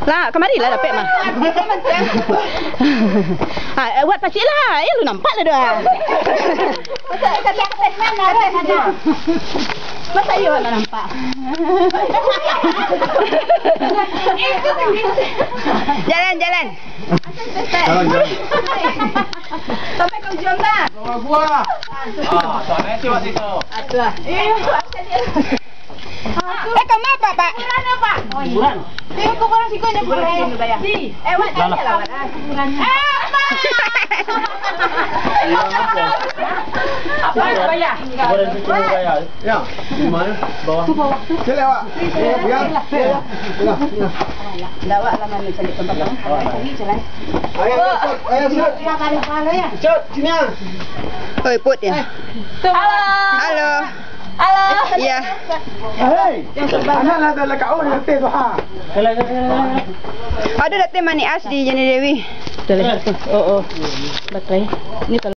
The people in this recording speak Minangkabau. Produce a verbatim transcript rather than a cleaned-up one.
Lah, kamari lah dapek mah. Ah, eh, buat pacik lah. Eh, lu nampak dah doh. Masa iyo lah nampak? Jalan, jalan. Jalan, jalan. Sampai ke ujung dah. Bawa gua. Ah, soalnya sih waktu itu. Aduh. Eh, kau apa, Pak? Kuburan. Tengok kuburan siko ni, kuburan. Eh, wak, lah, lah. Eh, apa? Apa, bayar? Kuburan siko bayar. Ya, di mana? Bawah. Sini, Wak. Ya, ya, ya. Ndak, Wak, lah mana cari tempat kamu? Cari jalan. Ayo, Wak. Ayo, Wak. Cut, sini, ah. Oi, Put, ya. Halo. Halo. Halo. Iya. Hei, anak lah dah lekak, oh, nanti tu, ha. Ada datang manik as di Jani Dewi. Betul, ya? Oh, oh. Batai. Ini kalau